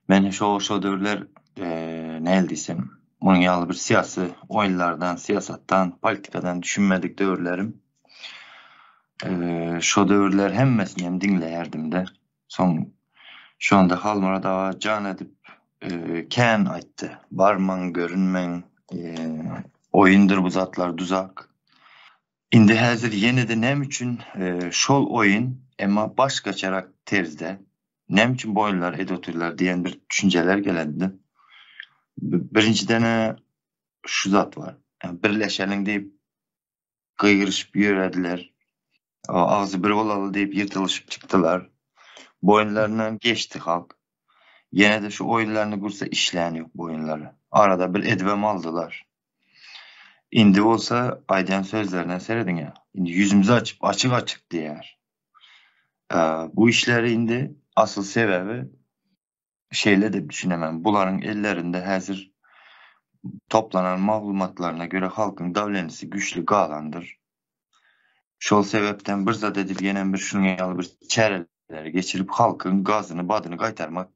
Men şo şo döwürler nähili diýsem, munuň ýaly bir syýasy oýunlardan, syýasatdan, politikadan düşünmedik döwürlerim. Şo döwürler hemmesini hem diňleýärdim-de. Soň şonda Halmyrat aga jan edip kän aýtdy. Barmaň, görünmäň, oýundyr bu zatlar, duzak. Indi häzir ýene-de näme üçin şol oýun, emma başgaçarak terzde, näme üçin bu oýunlary edip otyrlar diýen bir düşünjeler gelendi. Birinjiden-ä şu zat bar. Birleşeliň diýip gygyryşyp ýörediler. Agzy bir bolaly diýip ýyrtylyşyp çykdylar. Boýunlaryndan geçdi halk. Ýene-de şu oýunlaryny gursa işlän ýok bu oýunlary. Arada bir edibem aldylar. Indi bolsa aýdýan sözlerine serediň-ä. Indi ýüzümizi açyp açyk-açyk diýýär. Bu işleri indi asyl sebäbi şeýle diýip düşünemen. Bularyň ellerinde häzir toplanan maglumatlaryna göre halkyň dawlenisi güýçli galandyr. Şol sebäpden bir zat edip ýenem bir şunuň ýaly bir çäreleri geçirip halkyň gazyny badyny gaýtarmak.